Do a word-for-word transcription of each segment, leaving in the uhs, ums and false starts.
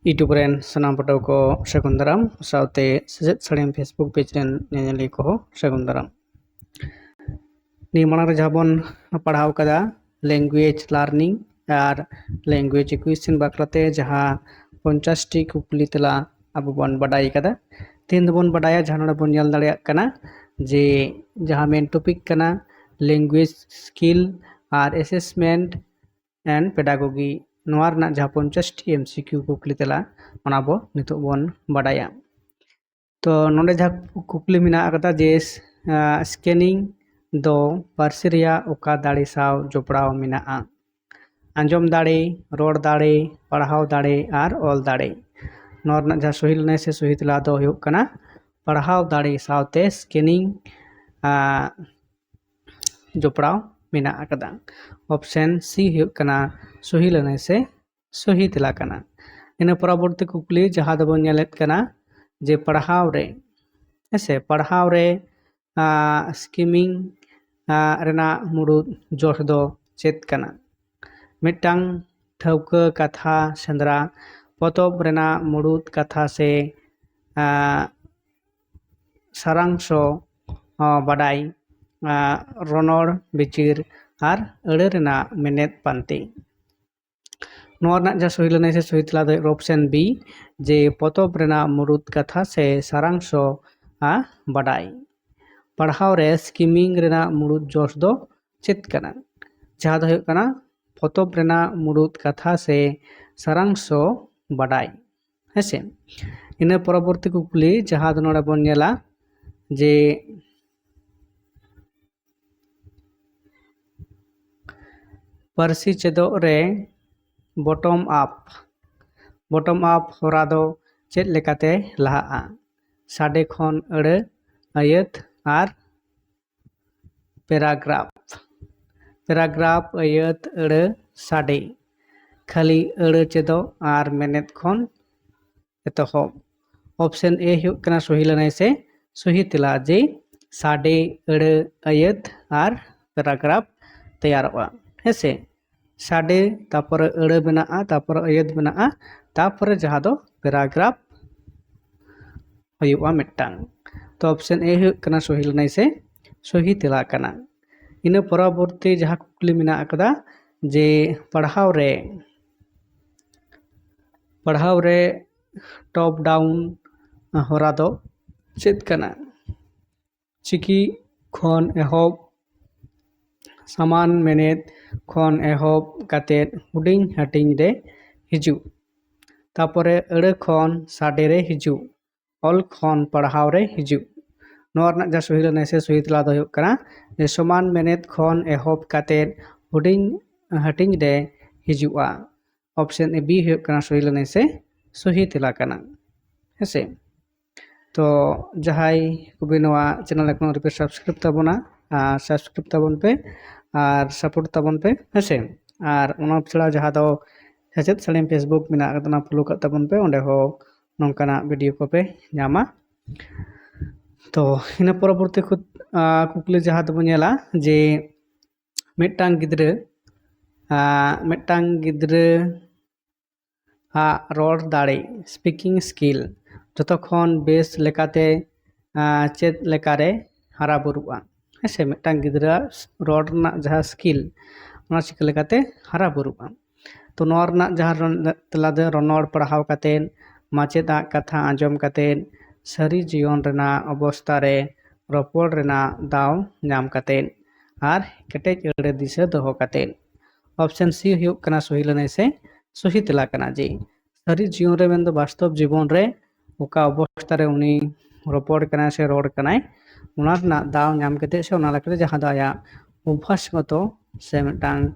YouTube ᱨᱮᱱ ᱥᱟᱱᱟᱢ ᱯᱟᱹᱴᱷᱩᱣᱟᱹ ᱠᱚ ᱥᱟᱹᱜᱩᱱ ᱫᱟᱨᱟᱢ, ᱥᱟᱶᱛᱮ ᱥᱮᱪᱮᱫ ᱥᱟᱹᱲᱤᱢ Facebook page ᱨᱮᱱ ᱧᱮᱧᱮᱞᱤᱭᱟᱹ ᱠᱚᱦᱚᱸ ᱥᱟᱹᱜᱩᱱ ᱫᱟᱨᱟᱢ᱾ ᱱᱤᱭᱟᱹ ᱢᱟᱲᱟᱝ ᱨᱮ ᱡᱟᱦᱟᱸ ᱵᱚᱱ ᱯᱟᱲᱦᱟᱣ ᱠᱟᱫᱟ, language learning ᱟᱨ language acquisition ᱵᱟᱠᱷᱨᱟᱛᱮ ᱡᱟᱦᱟᱸ ᱯᱚᱧᱪᱟᱥ ᱴᱤ ᱠᱩᱠᱞᱤ ᱛᱮᱞᱟ ᱟᱵᱚ ᱵᱚᱱ ᱵᱟᱰᱟᱭ ᱠᱟᱫᱟ, ᱛᱮᱦᱮᱧ ᱫᱚᱵᱚᱱ ᱵᱟᱰᱟᱭᱟ ᱡᱟᱦᱟᱸ ᱱᱚᱰᱮ ᱵᱚᱱ ᱧᱮᱞ ᱫᱟᱲᱮᱭᱟᱜ ᱠᱟᱱᱟ ᱡᱮ ᱡᱟᱦᱟᱸ main topic ᱠᱟᱱᱟ language skill R assessment and pedagogy, ᱱᱚᱣᱟ ᱨᱮᱱᱟᱜ ᱡᱟᱦᱟᱸ ᱯᱚᱧᱪᱟᱥ ᱴᱤ M C Q ᱠᱩᱠᱞᱤ ᱛᱮᱞᱟ, ᱚᱱᱟ ᱵᱚ ᱱᱤᱛᱚᱜ ᱵᱚᱱ ᱵᱟᱰᱟᱭᱟ᱾ ᱛᱚ ᱱᱚᱰᱮ ᱡᱟᱦᱟᱸ ᱠᱩᱠᱞᱤ ᱢᱮᱱᱟᱜ ᱟᱠᱟᱫᱟ ᱡᱮ, ᱟᱸ, scanning ᱫᱚ ᱯᱟᱹᱨᱥᱤ ᱨᱮᱭᱟᱜ ᱚᱠᱟ ᱫᱟᱲᱮ ᱥᱟᱶ ᱡᱚᱯᱲᱟᱣ ᱢᱮᱱᱟᱜᱼᱟ? ᱟᱸᱡᱚᱢ ᱫᱟᱲᱮ, ᱨᱚᱲ ᱫᱟᱲᱮ, ᱯᱟᱲᱦᱟᱣ ᱫᱟᱲᱮ ᱟᱨ ᱚᱞ ᱫᱟᱲᱮ᱾ ᱱᱚᱣᱟ ᱨᱮᱱᱟᱜ ᱡᱟᱦᱟᱸ ᱥᱚᱦᱤ ᱞᱟᱹᱱᱟᱹᱭ ᱥᱮ ᱥᱚᱦᱤ ᱛᱮᱞᱟ ᱫᱚ ᱦᱩᱭᱩᱜ ᱠᱟᱱᱟ ᱯᱟᱲᱦᱟᱣ ᱫᱟᱲᱮ ᱥᱟᱶᱛᱮ scanning, ᱟᱸ, ᱡᱚᱯᱲᱟᱣ ᱢᱮᱱᱟᱜ ᱟᱠᱟᱫᱟ᱾ Option C ᱦᱩᱭᱩᱜ ᱠᱟᱱᱟ ᱥᱚᱦᱤ ᱞᱟᱹᱱᱟᱹᱭ ᱥᱮ ᱥᱚᱦᱤ ᱛᱮᱞᱟ ᱠᱟᱱᱟ᱾ ᱤᱱᱟᱹ ᱯᱚᱨᱚᱵᱚᱨᱛᱤ ᱠᱩᱠᱞᱤ ᱡᱟᱦᱟᱸ ᱫᱚᱵᱚᱱ ᱧᱮᱞᱮᱫ ᱠᱟᱱᱟ ᱡᱮ ᱯᱟᱲᱦᱟᱣ ᱨᱮ, ᱦᱮᱸᱥᱮ, ᱯᱟᱲᱦᱟᱣ ᱨᱮ, ᱟᱸ, skimming, ᱟᱸ, ᱨᱮᱱᱟᱜ ᱢᱩᱲᱩᱫ ᱡᱚᱥ ᱫᱚ ᱪᱮᱫ ᱠᱟᱱᱟ? ᱢᱤᱫᱴᱟᱝ ᱴᱷᱟᱹᱣᱠᱟᱹ ᱠᱟᱛᱷᱟ ᱥᱮᱸᱫᱽᱨᱟ, ᱯᱚᱛᱚᱵ ᱨᱮᱱᱟᱜ ᱢᱩᱲᱩᱫ ᱠᱟᱛᱷᱟ ᱥᱮ, ᱟᱸ, ᱥᱟᱨᱟᱝᱥᱚ, ᱟᱸ, ᱵᱟᱰᱟᱭ, ᱟᱸ, ᱨᱚᱱᱚᱲ ᱵᱤᱪᱟᱹᱨ ᱟᱨ ᱟᱹᱲᱟᱹ ᱨᱮᱱᱟᱜ ᱢᱮᱱᱮᱫ ᱯᱟᱱᱛᱮ᱾ ᱱᱚᱣᱟ ᱨᱮᱱᱟᱜ ᱡᱟᱦᱟᱸ ᱥᱚᱦᱤ ᱞᱟᱹᱱᱟᱹᱭ ᱥᱮ ᱥᱚᱦᱤ ᱛᱮᱞᱟ ᱫᱚ option B, ᱡᱮ ᱯᱚᱛᱚᱵ ᱨᱮᱱᱟᱜ ᱢᱩᱲᱩᱫ ᱠᱟᱛᱷᱟ ᱥᱮ ᱥᱟᱨᱟᱝᱥᱚ, ᱟᱸ, ᱵᱟᱰᱟᱭ᱾ ᱯᱟᱲᱦᱟᱣ ᱨᱮ skimming ᱨᱮᱱᱟᱜ ᱢᱩᱲᱩᱫ ᱡᱚᱥ ᱫᱚ ᱪᱮᱫ ᱠᱟᱱᱟ? ᱡᱟᱦᱟᱸ ᱫᱚ ᱦᱩᱭᱩᱜ ᱠᱟᱱᱟ ᱯᱚᱛᱚᱵ ᱨᱮᱱᱟᱜ ᱢᱩᱲᱩᱫ ᱠᱟᱛᱷᱟ ᱥᱮ ᱥᱟᱨᱟᱝᱥᱚ ᱵᱟᱰᱟᱭ᱾ ᱦᱮᱸᱥᱮ? ᱤᱱᱟᱹ ᱯᱚᱨᱚᱵᱚᱨᱛᱤ ᱠᱩᱠᱞᱤ ᱡᱟᱦᱟᱸ ᱫᱚ ᱱᱚᱰᱮ ᱵᱚᱱ ᱧᱮᱞᱟ ᱡᱮ ᱯᱟᱹᱨᱥᱤ ᱪᱮᱫᱚᱜ ᱨᱮ bottom up, bottom up ᱦᱚᱨᱟ ᱫᱚ ᱪᱮᱫ ᱞᱮᱠᱟᱛᱮ ᱞᱟᱦᱟᱜᱼᱟ? ᱥᱟᱰᱮ ᱠᱷᱚᱱ ᱟᱹᱲᱟᱹ, ᱟᱹᱭᱟᱹᱛ ᱟᱨ paragraph᱾ Paragraph, ᱟᱹᱭᱟᱹᱛ, ᱟᱹᱲᱟᱹ, ᱥᱟᱰᱮ, ᱠᱷᱟᱹᱞᱤ ᱟᱹᱲᱟᱹ ᱪᱮᱫᱚᱜ ᱟᱨ ᱢᱮᱱᱮᱫ ᱠᱷᱚᱱ ᱮᱛᱚᱦᱚᱵ᱾ Option A ᱦᱩᱭᱩᱜ ᱠᱟᱱᱟ ᱥᱚᱦᱤ ᱞᱟᱹᱱᱟᱹᱭ ᱥᱮ ᱥᱚᱦᱤ ᱛᱮᱞᱟ, ᱡᱮ ᱥᱟᱰᱮ, ᱟᱹᱲᱟᱹ, ᱟᱹᱭᱟᱹᱛ ᱟᱨ paragraph ᱛᱮᱭᱟᱨᱚᱜᱼᱟ᱾ ᱦᱮᱸᱥᱮ? ᱥᱟᱰᱮ, ᱛᱟᱯᱚᱨᱮ ᱟᱹᱲᱟᱹ ᱢᱮᱱᱟᱜᱼᱟ, ᱛᱟᱯᱚᱨᱮ ᱟᱹᱭᱟᱹᱛ ᱢᱮᱱᱟᱜᱼᱟ, ᱛᱟᱯᱚᱨᱮ ᱡᱟᱦᱟᱸ ᱫᱚ paragraph ᱦᱩᱭᱩᱜᱼᱟ ᱢᱤᱫᱴᱟᱝ᱾ ᱛᱚ option A ᱦᱩᱭᱩᱜ ᱠᱟᱱᱟ ᱥᱚᱦᱤ ᱞᱮᱱᱟᱭ ᱥᱮ ᱥᱚᱦᱤ ᱛᱮᱞᱟ ᱠᱟᱱᱟ᱾ ᱤᱱᱟᱹ ᱯᱚᱨᱚᱵᱚᱨᱛᱤ ᱡᱟᱦᱟᱸ ᱠᱩᱠᱞᱤ ᱢᱮᱱᱟᱜ ᱟᱠᱟᱫᱟ ᱡᱮ ᱯᱟᱲᱦᱟᱣ ᱨᱮ, ᱯᱟᱲᱦᱟᱣ ᱨᱮ top down ᱦᱚᱨᱟ ᱫᱚ ᱪᱮᱫ ᱠᱟᱱᱟ? ᱪᱤᱠᱤ ᱠᱷᱚᱱ ᱮᱦᱚᱵ, ᱥᱟᱢᱟᱱ ᱢᱮᱱᱮᱛ ᱠᱷᱚᱱ ᱮᱦᱚᱵ ᱠᱟᱛᱮᱫ ᱦᱩᱰᱤᱧ ᱦᱟᱹᱴᱤᱧ ᱨᱮ ᱦᱤᱡᱩᱜ, ᱛᱟᱯᱚᱨᱮ ᱟᱹᱲᱟᱹ ᱠᱷᱚᱱ ᱥᱟᱰᱮ ᱨᱮ ᱦᱤᱡᱩᱜ, ᱚᱞ ᱠᱷᱚᱱ ᱯᱟᱲᱦᱟᱣ ᱨᱮ ᱦᱤᱡᱩᱜ᱾ ᱱᱚᱣᱟ ᱨᱮᱱᱟᱜ ᱡᱟᱦᱟᱸ ᱥᱚᱦᱤ ᱞᱮᱱᱟᱭ ᱥᱮ ᱥᱚᱦᱤ ᱛᱮᱞᱟ ᱫᱚ ᱦᱩᱭᱩᱜ ᱠᱟᱱᱟ ᱡᱮ ᱥᱚᱢᱟᱱ ᱢᱮᱱᱮᱛ ᱠᱷᱚᱱ ᱮᱦᱚᱵ ᱠᱟᱛᱮᱫ ᱦᱩᱰᱤᱧ ᱦᱟᱹᱴᱤᱧ ᱨᱮ ᱦᱤᱡᱩᱜᱼᱟ᱾ Option B ᱦᱩᱭᱩᱜ ᱠᱟᱱᱟ ᱥᱚᱦᱤ ᱞᱮᱱᱟᱭ ᱥᱮ ᱥᱚᱦᱤ ᱛᱮᱞᱟ ᱠᱟᱱᱟ᱾ ᱦᱮᱸᱥᱮ? ᱛᱚ ᱡᱟᱦᱟᱸᱭ ᱠᱚᱵᱤᱱ ᱱᱚᱣᱟ channel ᱮᱠᱷᱚᱱ ᱟᱹᱣᱨᱤ ᱯᱮ subscribe ᱛᱟᱵᱚᱱᱟ, ᱟᱨ subscribe ᱛᱟᱵᱚᱱ ᱯᱮ ᱟᱨ support ᱛᱟᱵᱚᱱ ᱯᱮ, ᱦᱮᱸᱥᱮ? ᱟᱨ ᱚᱱᱟ ᱪᱷᱟᱲᱟ ᱡᱟᱦᱟᱸ ᱫᱚ ᱥᱮᱪᱮᱫ ᱥᱟᱹᱲᱤᱢ Facebook ᱢᱮᱱᱟᱜ ᱟᱠᱟᱫᱟ, ᱚᱱᱟ follow ᱠᱟᱜ ᱛᱟᱵᱚᱱ ᱯᱮ, ᱚᱸᱰᱮ ᱦᱚᱸ ᱱᱚᱝᱠᱟᱱᱟᱜ video ᱠᱚᱯᱮ ᱧᱟᱢᱟ᱾ ᱛᱚ ᱤᱱᱟᱹ ᱯᱚᱨᱚᱵᱚᱨᱛᱤ ᱠᱷᱩᱫ-, ᱟᱸ, ᱠᱩᱠᱞᱤ ᱡᱟᱦᱟᱸ ᱫᱚᱵᱚᱱ ᱧᱮᱞᱟ ᱡᱮ ᱢᱤᱫᱴᱟᱝ ᱜᱤᱫᱽᱨᱟᱹ, ᱟᱸ, ᱢᱤᱫᱴᱟᱝ ᱜᱤᱫᱽᱨᱟᱹ ᱟᱜ ᱨᱚᱲ ᱫᱟᱲᱮ, speaking skill, ᱡᱚᱛᱚ ᱠᱷᱚᱱ ᱵᱮᱥ ᱞᱮᱠᱟᱛᱮ, ᱟᱸ, ᱪᱮᱫ ᱞᱮᱠᱟᱨᱮ ᱦᱟᱨᱟ ᱵᱩᱨᱩᱜᱼᱟ? ᱦᱮᱸ ᱥᱮ, ᱢᱤᱫᱴᱟᱝ ᱜᱤᱫᱽᱨᱟᱹ ᱨᱚᱲ ᱨᱮᱱᱟᱜ ᱡᱟᱦᱟᱸ skill, ᱚᱱᱟ ᱪᱤᱠᱟᱹ ᱞᱮᱠᱟᱛᱮ ᱦᱟᱨᱟ ᱵᱩᱨᱩᱜᱼᱟ? ᱛᱚ ᱱᱚᱣᱟ ᱨᱮᱱᱟᱜ ᱡᱟᱦᱟᱸ ᱨᱚᱱ-, ᱛᱮᱞᱟ ᱫᱚ ᱨᱚᱱᱚᱲ ᱯᱟᱲᱦᱟᱣ ᱠᱟᱛᱮᱫ, ᱢᱟᱪᱮᱫᱟᱜ ᱠᱟᱛᱷᱟ ᱟᱸᱡᱚᱢ ᱠᱟᱛᱮᱫ, ᱥᱟᱹᱨᱤ ᱡᱤᱭᱚᱱ ᱨᱮᱱᱟᱜ ᱚᱵᱚᱥᱛᱟ ᱨᱮ ᱨᱚᱯᱚᱲ ᱨᱮᱱᱟᱜ ᱫᱟᱣ ᱧᱟᱢ ᱠᱟᱛᱮᱫ, ᱟᱨ ᱠᱮᱴᱮᱡ ᱟᱹᱲᱟᱹ ᱫᱤᱥᱟᱹ ᱫᱚᱦᱚ ᱠᱟᱛᱮᱫ᱾ Option C ᱦᱩᱭᱩᱜ ᱠᱟᱱᱟ ᱥᱚᱦᱤ ᱞᱮᱱᱟᱭ ᱥᱮ ᱥᱚᱦᱤ ᱛᱮᱞᱟ ᱠᱟᱱᱟ ᱡᱮ ᱥᱟᱹᱨᱤ ᱡᱤᱭᱚᱱ ᱨᱮ ᱢᱮᱱᱫᱚ ᱵᱟᱥᱛᱚᱵ ᱡᱤᱵᱚᱱ ᱨᱮ ᱚᱠᱟ ᱚᱵᱚᱥᱛᱟ ᱨᱮ ᱩᱱᱤ ᱨᱚᱯᱚᱲ ᱠᱟᱱᱟᱭ ᱥᱮ ᱨᱚᱲ ᱠᱟᱱᱟᱭ, ᱚᱱᱟ ᱨᱮᱱᱟᱜ ᱫᱟᱣ ᱧᱟᱢ ᱠᱟᱛᱮᱫ ᱥᱮ ᱚᱱᱟ ᱞᱮᱠᱟᱛᱮ ᱡᱟᱦᱟᱸ ᱫᱚ ᱟᱭᱟᱜ ᱚᱵᱷᱟᱥᱜᱚᱛᱚ ᱥᱮ ᱢᱤᱫᱴᱟᱝ,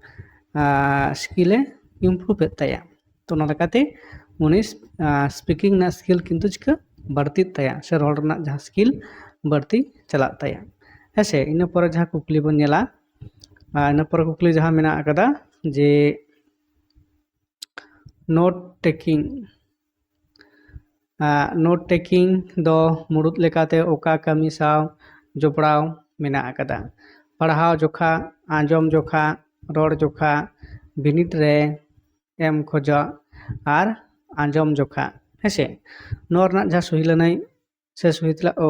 ᱟᱸ, skill ᱮ improve ᱮᱫ ᱛᱟᱭᱟ᱾ ᱛᱚ ᱚᱱᱟ ᱞᱮᱠᱟᱛᱮ ᱩᱱᱤ, ᱟᱸ, speaking ᱨᱮᱱᱟᱜ skill ᱠᱤᱱᱛᱩ ᱪᱤᱠᱟᱹ ᱵᱟᱹᱲᱛᱤᱜ ᱛᱟᱭᱟ ᱥᱮ ᱨᱚᱲ ᱨᱮᱱᱟᱜ ᱡᱟᱦᱟᱸ skill ᱵᱟᱹᱲᱛᱤ ᱪᱟᱞᱟᱜ ᱛᱟᱭᱟ᱾ ᱦᱮᱸ ᱥᱮ, ᱤᱱᱟᱹ ᱯᱚᱨᱮ ᱡᱟᱦᱟᱸ ᱠᱩᱠᱞᱤ ᱵᱚᱱ ᱧᱮᱞᱟ, ᱟᱨ ᱤᱱᱟᱹ ᱯᱚᱨᱮ ᱠᱩᱠᱞᱤ ᱡᱟᱦᱟᱸ ᱢᱮᱱᱟᱜ ᱟᱠᱟᱫᱟ ᱡᱮ note taking, ᱟᱨ note taking ᱫᱚ ᱢᱩᱲᱩᱫ ᱞᱮᱠᱟᱛᱮ ᱚᱠᱟ ᱠᱟᱹᱢᱤ ᱥᱟᱶ ᱡᱚᱯᱲᱟᱣ ᱢᱮᱱᱟᱜ ᱟᱠᱟᱫᱟ? ᱯᱟᱲᱦᱟᱣ ᱡᱚᱠᱷᱟ, ᱟᱸᱡᱚᱢ ᱡᱚᱠᱷᱟ, ᱨᱚᱲ ᱡᱚᱠᱷᱟ, ᱵᱤᱱᱤᱰ ᱨᱮ ᱮᱢ ᱠᱷᱚᱡᱚᱜ ᱟᱨ ᱟᱸᱡᱚᱢ ᱡᱚᱠᱷᱟ, ᱦᱮᱸᱥᱮ? ᱱᱚᱣᱟ ᱨᱮᱱᱟᱜ ᱡᱟᱦᱟᱸ ᱥᱚᱦᱤ ᱞᱟᱹᱱᱟᱹᱭ ᱥᱮ ᱥᱚᱦᱤ ᱛᱮᱞᱟ, ᱚ,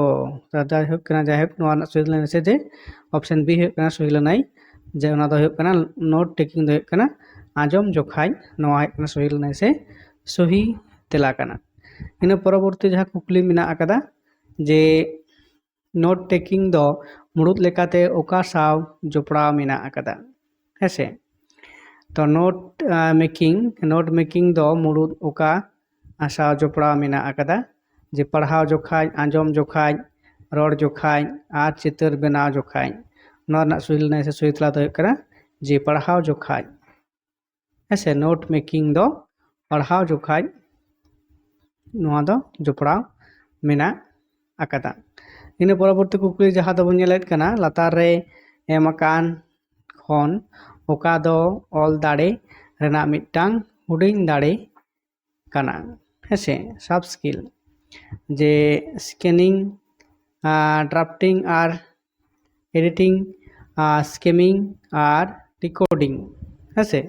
ᱡᱟᱭᱦᱳᱠ ᱠᱟᱱᱟ, ᱡᱟᱭᱦᱳᱠ, ᱱᱚᱣᱟ ᱨᱮᱱᱟᱜ ᱥᱚᱦᱤ ᱞᱟᱹᱱᱟᱹᱭ ᱥᱮ ᱡᱮ option B ᱦᱩᱭᱩᱜ ᱠᱟᱱᱟ ᱥᱚᱦᱤ ᱞᱟᱹᱱᱟᱹᱭ, ᱡᱮ ᱚᱱᱟ ᱫᱚ ᱦᱩᱭᱩᱜ ᱠᱟᱱᱟ note taking ᱫᱚ ᱦᱩᱭᱩᱜ ᱠᱟᱱᱟ ᱟᱸᱡᱚᱢ ᱡᱚᱠᱷᱟᱡ, ᱱᱚᱣᱟ ᱦᱩᱭᱩᱜ ᱠᱟᱱᱟ ᱥᱚᱦᱤ ᱞᱟᱹᱱᱟᱹᱭ ᱥᱮ ᱥᱚᱦᱤ ᱛᱮᱞᱟ ᱠᱟᱱᱟ᱾ ᱤᱱᱟᱹ ᱯᱚᱨᱚᱵᱚᱨᱛᱤ ᱡᱟᱦᱟᱸ ᱠᱩᱠᱞᱤ ᱢᱮᱱᱟᱜ ᱟᱠᱟᱫᱟ ᱡᱮ note taking ᱫᱚ ᱢᱩᱲᱩᱫ ᱞᱮᱠᱟᱛᱮ ᱚᱠᱟ ᱥᱟᱶ ᱡᱚᱯᱲᱟᱣ ᱢᱮᱱᱟᱜ ᱟᱠᱟᱫᱟ, ᱦᱮᱸᱥᱮ? ᱛᱚ note making, note making ᱫᱚ ᱢᱩᱲᱩᱫ ᱚᱠᱟ ᱥᱟᱶ ᱡᱚᱯᱲᱟᱣ ᱢᱮᱱᱟᱜ ᱟᱠᱟᱫᱟ? ᱡᱮ ᱯᱟᱲᱦᱟᱣ ᱡᱚᱠᱷᱟᱡ, ᱟᱸᱡᱚᱢ ᱡᱚᱠᱷᱟᱡ, ᱨᱚᱲ ᱡᱚᱠᱷᱟᱡ ᱟᱨ ᱪᱤᱛᱟᱹᱨ ᱵᱮᱱᱟᱣ ᱡᱚᱠᱷᱟᱡ᱾ ᱱᱚᱣᱟ ᱨᱮᱱᱟᱜ ᱥᱚᱦᱤ ᱞᱟᱹᱱᱟᱹᱭ ᱥᱮ ᱥᱚᱦᱤ ᱛᱮᱞᱟ ᱫᱚ ᱦᱩᱭᱩᱜ ᱠᱟᱱᱟ ᱡᱮ ᱯᱟᱲᱦᱟᱣ ᱡᱚᱠᱷᱟᱡ, ᱦᱮᱸᱥᱮ? Note making ᱫᱚ ᱯᱟᱲᱦᱟᱣ ᱡᱚᱠᱷᱟᱡ ᱱᱚᱣᱟ ᱫᱚ ᱡᱚᱯᱲᱟᱣ ᱢᱮᱱᱟᱜ ᱟᱠᱟᱫᱟ᱾ ᱤᱱᱟᱹ ᱯᱚᱨᱚᱵᱚᱨᱛᱤ ᱠᱩᱠᱞᱤ ᱡᱟᱦᱟᱸ ᱫᱚᱵᱚᱱ ᱧᱮᱞᱮᱫ ᱠᱟᱱᱟ ᱞᱟᱛᱟᱨ ᱨᱮ ᱮᱢ ᱟᱠᱟᱱ ᱠᱷᱚᱱ ᱚᱠᱟ ᱫᱚ ᱚᱞ ᱫᱟᱲᱮ ᱨᱮᱱᱟᱜ ᱢᱤᱫᱴᱟᱝ ᱦᱩᱰᱤᱧ ᱫᱟᱲᱮ ᱠᱟᱱᱟ, ᱦᱮᱸᱥᱮ, sub skill, ᱡᱮ scanning, drafting ᱟᱨ editing, skimming ᱟᱨ decoding, ᱦᱮᱸᱥᱮ?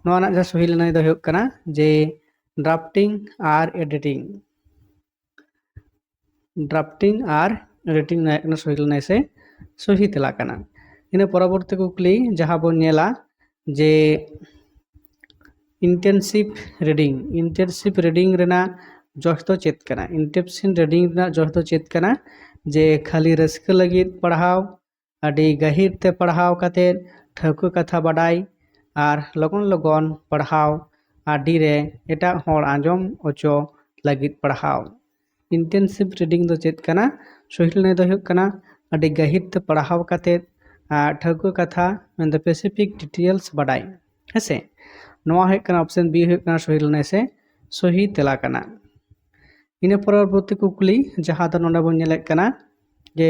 ᱱᱚᱣᱟ ᱨᱮᱱᱟᱜ ᱡᱟᱦᱟᱸ ᱥᱚᱦᱤ ᱞᱟᱹᱱᱟᱹᱭ ᱫᱚ ᱦᱩᱭᱩᱜ ᱠᱟᱱᱟ ᱡᱮ drafting ᱟᱨ editing᱾ Drafting ᱟᱨ editing ᱱᱚᱣᱟ ᱦᱩᱭᱩᱜ ᱠᱟᱱᱟ ᱥᱚᱦᱤ ᱞᱟᱹᱱᱟᱹᱭ ᱥᱮ ᱥᱚᱦᱤ ᱛᱮᱞᱟ ᱠᱟᱱᱟ᱾ ᱤᱱᱟᱹ ᱯᱚᱨᱚᱵᱚᱨᱛᱤ ᱠᱩᱠᱞᱤ ᱡᱟᱦᱟᱸ ᱵᱚᱱ ᱧᱮᱞᱟ ᱡᱮ intensive reading, intensive reading ᱨᱮᱱᱟᱜ ᱡᱚᱥ ᱫᱚ ᱪᱮᱫ ᱠᱟᱱᱟ? Intensive reading ᱨᱮᱱᱟᱜ ᱡᱚᱥ ᱫᱚ ᱪᱮᱫ ᱠᱟᱱᱟ? ᱡᱮ ᱠᱷᱟᱹᱞᱤ ᱨᱟᱹᱥᱠᱟᱹ ᱞᱟᱹᱜᱤᱫ ᱯᱟᱲᱦᱟᱣ, ᱟᱹᱰᱤ ᱜᱟᱹᱦᱤᱨ ᱛᱮ ᱯᱟᱲᱦᱟᱣ ᱠᱟᱛᱮ ᱴᱷᱟᱹᱣᱠᱟᱹ ᱠᱟᱛᱷᱟ ᱵᱟᱰᱟᱭ, ᱟᱨ ᱞᱚᱜᱚᱱ ᱞᱚᱜᱚᱱ ᱯᱟᱲᱦᱟᱣ, ᱟᱹᱰᱤ ᱨᱮ ᱮᱴᱟᱜ ᱦᱚᱲ ᱟᱸᱡᱚᱢ ᱚᱪᱚ ᱞᱟᱹᱜᱤᱫ ᱯᱟᱲᱦᱟᱣ᱾ Intensive reading ᱫᱚ ᱪᱮᱫ ᱠᱟᱱᱟ? ᱥᱚᱦᱤ ᱞᱟᱹᱱᱟᱹᱭ ᱫᱚ ᱦᱩᱭᱩᱜ ᱠᱟᱱᱟ ᱟᱹᱰᱤ ᱜᱟᱹᱦᱤᱨ ᱛᱮ ᱯᱟᱲᱦᱟᱣ ᱠᱟᱛᱮ ᱴᱷᱟᱹᱣᱠᱟᱹ ᱠᱟᱛᱷᱟ ᱢᱮᱱᱫᱚ specific details ᱵᱟᱰᱟᱭ, ᱦᱮᱸᱥᱮ? ᱱᱚᱣᱟ ᱦᱩᱭᱩᱜ ᱠᱟᱱᱟ option B ᱦᱩᱭᱩᱜ ᱠᱟᱱᱟ ᱥᱚᱦᱤ ᱞᱟᱹᱱᱟᱹᱭ ᱥᱮ ᱥᱚᱦᱤ ᱛᱮᱞᱟ ᱠᱟᱱᱟ᱾ ᱤᱱᱟᱹ ᱯᱚᱨᱚᱵᱚᱨᱛᱤ ᱠᱩᱠᱞᱤ ᱡᱟᱦᱟᱸ ᱫᱚ ᱱᱚᱰᱮ ᱵᱚᱱ ᱧᱮᱞᱮᱫ ᱠᱟᱱᱟ ᱡᱮ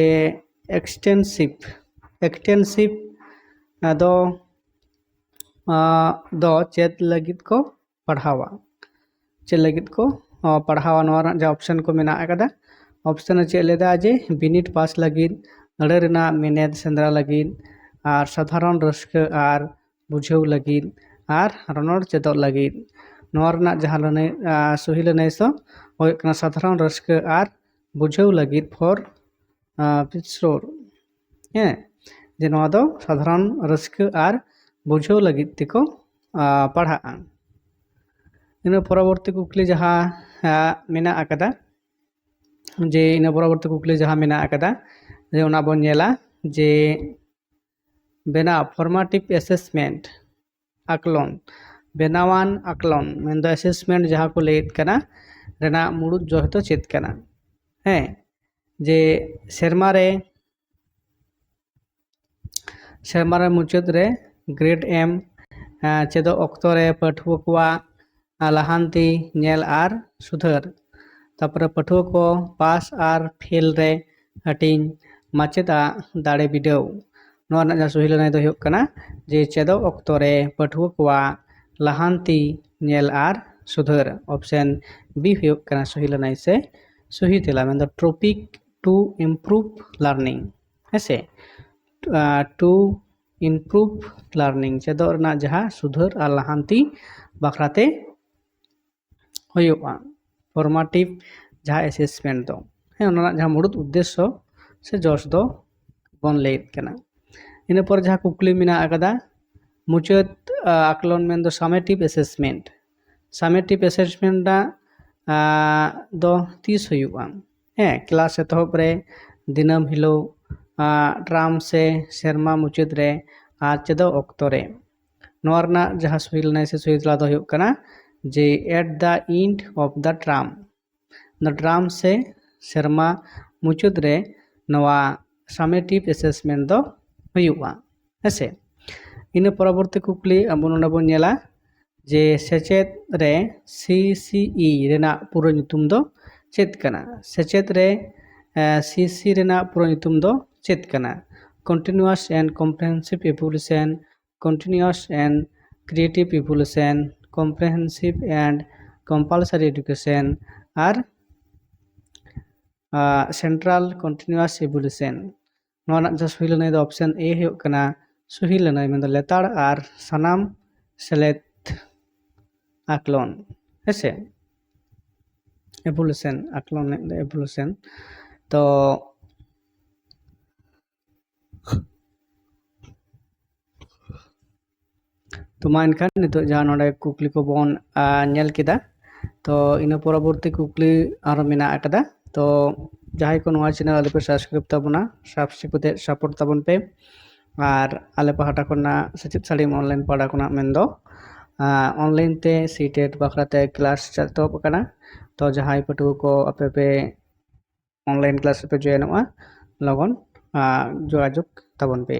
extensive, extensive ᱫᱚ ᱫᱚ ᱪᱮᱫ ᱞᱟᱹᱜᱤᱫ ᱠᱚ ᱯᱟᱲᱦᱟᱣᱟ? ᱪᱮᱫ ᱞᱟᱹᱜᱤᱫ ᱠᱚ ᱯᱟᱲᱦᱟᱣᱟ? ᱱᱚᱣᱟ ᱨᱮᱱᱟᱜ ᱡᱟᱦᱟᱸ option ᱠᱚ ᱢᱮᱱᱟᱜ ᱟᱠᱟᱫᱟ, option ᱮ ᱪᱮᱫ ᱞᱮᱫᱟ ᱡᱮ ᱵᱤᱱᱤᱰ ᱯᱟᱥ ᱞᱟᱹᱜᱤᱫ, ᱟᱹᱲᱟᱹ ᱨᱮᱱᱟᱜ ᱢᱮᱱᱮᱛ ᱥᱮᱸᱫᱽᱨᱟ ᱞᱟᱹᱜᱤᱫ, ᱟᱨ ᱥᱟᱫᱷᱟᱨᱚᱱ ᱨᱟᱹᱥᱠᱟᱹ ᱟᱨ ᱵᱩᱡᱷᱟᱹᱣ ᱞᱟᱹᱜᱤᱫ, ᱟᱨ ᱨᱚᱱᱚᱲ ᱪᱮᱫᱚᱜ ᱞᱟᱹᱜᱤᱫ᱾ ᱱᱚᱣᱟ ᱨᱮᱱᱟᱜ ᱡᱟᱦᱟᱸ ᱞᱟᱹᱱᱟᱹᱭ ᱥᱚᱦᱤ ᱞᱟᱹᱱᱟᱹᱭ ᱥᱚ ᱦᱩᱭᱩᱜ ᱠᱟᱱᱟ ᱥᱟᱫᱷᱟᱨᱚᱱ ᱨᱟᱹᱥᱠᱟᱹ ᱟᱨ ᱵᱩᱡᱷᱟᱹᱣ ᱞᱟᱹᱜᱤᱫ, for ᱯᱤᱪᱨᱳᱲ᱾ ᱦᱮᱸ, ᱡᱮ ᱱᱚᱣᱟ ᱫᱚ ᱥᱟᱫᱷᱟᱨᱚᱱ ᱨᱟᱹᱥᱠᱟᱹ ᱟᱨ ᱵᱩᱡᱷᱟᱹᱣ ᱞᱟᱹᱜᱤᱫ ᱛᱮᱠᱚ ᱯᱟᱲᱦᱟᱜᱼᱟ᱾ ᱤᱱᱟᱹ ᱯᱚᱨᱚᱵᱚᱨᱛᱤ ᱠᱩᱠᱞᱤ ᱡᱟᱦᱟᱸ ᱢᱮᱱᱟᱜ ᱟᱠᱟᱫᱟ, ᱡᱮ ᱤᱱᱟᱹ ᱯᱚᱨᱚᱵᱚᱨᱛᱤ ᱠᱩᱠᱞᱤ ᱡᱟᱦᱟᱸ ᱢᱮᱱᱟᱜ ᱟᱠᱟᱫᱟ, ᱡᱮ ᱚᱱᱟ ᱵᱚᱱ ᱧᱮᱞᱟ ᱡᱮ ᱵᱮᱱᱟᱣ formative assessment, ᱟᱠᱞᱚᱱ, ᱵᱮᱱᱟᱣᱟᱱ ᱟᱠᱞᱚᱱ ᱢᱮᱱᱫᱚ assessment ᱡᱟᱦᱟᱸ ᱠᱚ ᱞᱟᱹᱭᱮᱫ ᱠᱟᱱᱟ, ᱨᱮᱱᱟᱜ ᱢᱩᱲᱩᱫ ᱡᱚᱥ ᱫᱚ ᱪᱮᱫ ᱠᱟᱱᱟ? ᱦᱮᱸ, ᱡᱮ ᱥᱮᱨᱢᱟ ᱨᱮ ᱥᱮᱨᱢᱟ ᱨᱮ ᱢᱩᱪᱟᱹᱫ ᱨᱮ ᱜᱨᱮᱰ ᱮᱢ, ᱪᱮᱫᱚᱜ ᱚᱠᱛᱚ ᱨᱮ ᱯᱟᱹᱴᱷᱩᱣᱟᱹ ᱠᱚᱣᱟᱜ ᱞᱟᱦᱟᱱᱛᱤ ᱧᱮᱞ ᱟᱨ ᱥᱩᱫᱷᱟᱹᱨ᱾ ᱛᱟᱨᱯᱚᱨᱮ ᱯᱟᱹᱴᱷᱩᱣᱟᱹ ᱠᱚ ᱯᱟᱥ ᱟᱨ ᱯᱷᱮᱞ ᱨᱮ ᱦᱟᱹᱴᱤᱧ, ᱢᱟᱪᱮᱫ ᱟᱜ ᱫᱟᱲᱮ ᱵᱤᱰᱟᱹᱣ᱾ ᱱᱚᱣᱟ ᱨᱮᱱᱟᱜ ᱡᱟᱦᱟᱸ ᱥᱚᱦᱤ ᱞᱟᱹᱱᱟᱹᱭ ᱫᱚ ᱦᱩᱭᱩᱜ ᱠᱟᱱᱟ ᱡᱮ ᱪᱮᱫᱚᱜ ᱚᱠᱛᱚ ᱨᱮ ᱯᱟᱹᱴᱷᱩᱣᱟᱹ ᱠᱚᱣᱟᱜ ᱞᱟᱦᱟᱱᱛᱤ ᱧᱮᱞ ᱟᱨ ᱥᱩᱫᱷᱟᱹᱨ᱾ ᱚᱯᱥᱮᱱ ᱵᱤ ᱦᱩᱭᱩᱜ ᱠᱟᱱᱟ ᱥᱚᱦᱤ ᱞᱟᱹᱱᱟᱹᱭ ᱥᱮ ᱥᱚᱦᱤ ᱛᱮᱞᱟ, ᱢᱮᱱᱫᱚ topic to improve learning᱾ ᱦᱮᱸᱥᱮ, to improve learning, ᱪᱮᱫᱚᱜ ᱨᱮᱱᱟᱜ ᱡᱟᱦᱟᱸ ᱥᱩᱫᱷᱟᱹᱨ ᱟᱨ ᱞᱟᱦᱟᱱᱛᱤ ᱵᱟᱠᱷᱨᱟᱛᱮ ᱦᱩᱭᱩᱜᱼᱟ formative ᱡᱟᱦᱟᱸ assessment ᱫᱚ᱾ ᱦᱮᱸ, ᱚᱱᱟ ᱨᱮᱱᱟᱜ ᱡᱟᱦᱟᱸ ᱢᱩᱲᱩᱫ ᱩᱫᱽᱫᱮᱥᱥᱚ ᱥᱮ ᱡᱚᱥ ᱫᱚ ᱵᱚᱱ ᱞᱟᱹᱭᱮᱫ ᱠᱟᱱᱟ᱾ ᱤᱱᱟᱹ ᱯᱚᱨ ᱡᱟᱦᱟᱸ ᱠᱩᱠᱞᱤ ᱢᱮᱱᱟᱜ ᱟᱠᱟᱫᱟ, ᱢᱩᱪᱟᱹᱫ ᱟᱠᱞᱚᱱ ᱢᱮᱱᱫᱚ summative assessment᱾ Summative assessment ᱨᱮᱱᱟᱜ ᱫᱚ ᱛᱤᱥ ᱦᱩᱭᱩᱜᱼᱟ? ᱦᱮᱸ, ᱠᱞᱟᱥ ᱮᱛᱚᱦᱚᱵ ᱨᱮ, ᱫᱤᱱᱟᱹᱢ ᱦᱤᱞᱳᱜ, ᱴᱟᱨᱢ ᱥᱮ ᱥᱮᱨᱢᱟ ᱢᱩᱪᱟᱹᱫ ᱨᱮ, ᱟᱨ ᱪᱮᱫᱚᱜ ᱚᱠᱛᱚ ᱨᱮ᱾ ᱱᱚᱣᱟ ᱨᱮᱱᱟᱜ ᱡᱟᱦᱟᱸ ᱥᱚᱦᱤ ᱞᱟᱹᱱᱟᱹᱭ ᱥᱮ ᱥᱚᱦᱤ ᱛᱮᱞᱟ ᱫᱚ ᱦᱩᱭᱩᱜ ᱠᱟᱱᱟ ᱡᱮ at the end of the term᱾ ᱱᱚᱣᱟ ᱴᱟᱨᱢ ᱥᱮ ᱥᱮᱨᱢᱟ ᱢᱩᱪᱟᱹᱫ ᱨᱮ ᱱᱚᱣᱟ summative assessment ᱫᱚ ᱦᱩᱭᱩᱜᱼᱟ᱾ ᱦᱮᱸᱥᱮ, ᱤᱱᱟᱹ ᱯᱚᱨᱚᱵᱚᱨᱛᱤ ᱠᱩᱠᱞᱤ ᱟᱵᱚ ᱱᱚᱰᱮ ᱵᱚᱱ ᱧᱮᱞᱟ ᱡᱮ ᱥᱮᱪᱮᱫ ᱨᱮ ᱥᱤ ᱥᱤ ᱤ ᱨᱮᱱᱟᱜ ᱯᱩᱨᱟᱹ ᱧᱩᱛᱩᱢ ᱫᱚ ᱪᱮᱫ ᱠᱟᱱᱟ? ᱥᱮᱪᱮᱫ ᱨᱮ ᱥᱤ ᱥᱤ ᱨᱮᱱᱟᱜ ᱯᱩᱨᱟᱹ ᱧᱩᱛᱩᱢ ᱫᱚ ᱪᱮᱫ ᱠᱟᱱᱟ? Continuous and comprehensive evolution, continuous and creative evolution, comprehensive and compulsory education, R central continuous evolution᱾ ᱱᱚᱣᱟ ᱨᱮᱱᱟᱜ ᱡᱟᱦᱟᱸ ᱥᱚᱦᱤ ᱞᱟᱹᱱᱟᱹᱭ ᱫᱚ ᱚᱯᱥᱮᱱ ᱮ ᱦᱩᱭᱩᱜ ᱠᱟᱱᱟ ᱥᱚᱦᱤ ᱞᱟᱹᱱᱟᱹᱭ, ᱢᱮᱱᱫᱚ ᱞᱮᱛᱟᱲ ᱟᱨ ᱥᱟᱱᱟᱢ ᱥᱮᱞᱮᱫ ᱟᱠᱞᱚᱱ, ᱦᱮᱸᱥᱮ, ᱮᱵᱷᱳᱞᱩᱥᱚᱱ, ᱟᱠᱞᱚᱱ ᱮᱵᱷᱳᱞᱩᱥᱚᱱ᱾ ᱛᱚ ᱛᱚ ᱢᱟ ᱮᱱᱠᱷᱟᱱ ᱱᱤᱛᱚᱜ ᱡᱟᱦᱟᱸ ᱱᱚᱰᱮ ᱠᱩᱠᱞᱤ ᱠᱚᱵᱚᱱ ᱧᱮᱞ ᱠᱮᱫᱟ, ᱛᱚ ᱤᱱᱟᱹ ᱯᱚᱨᱚᱵᱚᱨᱛᱤ ᱠᱩᱠᱞᱤ ᱟᱨᱦᱚᱸ ᱢᱮᱱᱟᱜ ᱟᱠᱟᱫᱟ᱾ ᱛᱚ ᱡᱟᱦᱟᱸᱭ ᱠᱚ ᱱᱚᱣᱟ ᱪᱮᱱᱮᱞ ᱟᱞᱮ ᱯᱮ ᱥᱟᱵᱥᱠᱨᱟᱭᱤᱵ ᱛᱟᱵᱚᱱᱟ, ᱥᱟᱵᱥᱠᱨᱟᱭᱤᱵ ᱠᱟᱛᱮ ᱥᱟᱯᱳᱨᱴ ᱛᱟᱵᱚᱱ ᱯᱮ᱾ ᱟᱨ ᱟᱞᱮ ᱯᱟᱦᱴᱟ ᱠᱷᱚᱱᱟᱜ ᱥᱮᱪᱮᱫ ᱥᱟᱹᱲᱤᱢ ᱚᱱᱞᱟᱭᱤᱱ ᱯᱟᱦᱴᱟ ᱠᱷᱚᱱᱟᱜ ᱢᱮᱱᱫᱚ ᱚᱱᱞᱟᱭᱤᱱ ᱛᱮ ᱥᱤᱴᱮᱴ ᱵᱟᱠᱷᱨᱟ ᱛᱮ ᱠᱞᱟᱥ ᱮᱛᱚᱦᱚᱵ ᱟᱠᱟᱱᱟ᱾ ᱛᱚ ᱡᱟᱦᱟᱸᱭ ᱯᱟᱹᱴᱷᱩᱣᱟᱹ ᱠᱚ ᱟᱯᱮ ᱯᱮ ᱚᱱᱞᱟᱭᱤᱱ ᱠᱞᱟᱥ ᱨᱮᱯᱮ ᱡᱚᱭᱮᱱᱚᱜᱼᱟ, ᱞᱚᱜᱚᱱ ᱡᱳᱜᱟᱡᱳᱜᱽ ᱛᱟᱵᱚᱱ ᱯᱮ᱾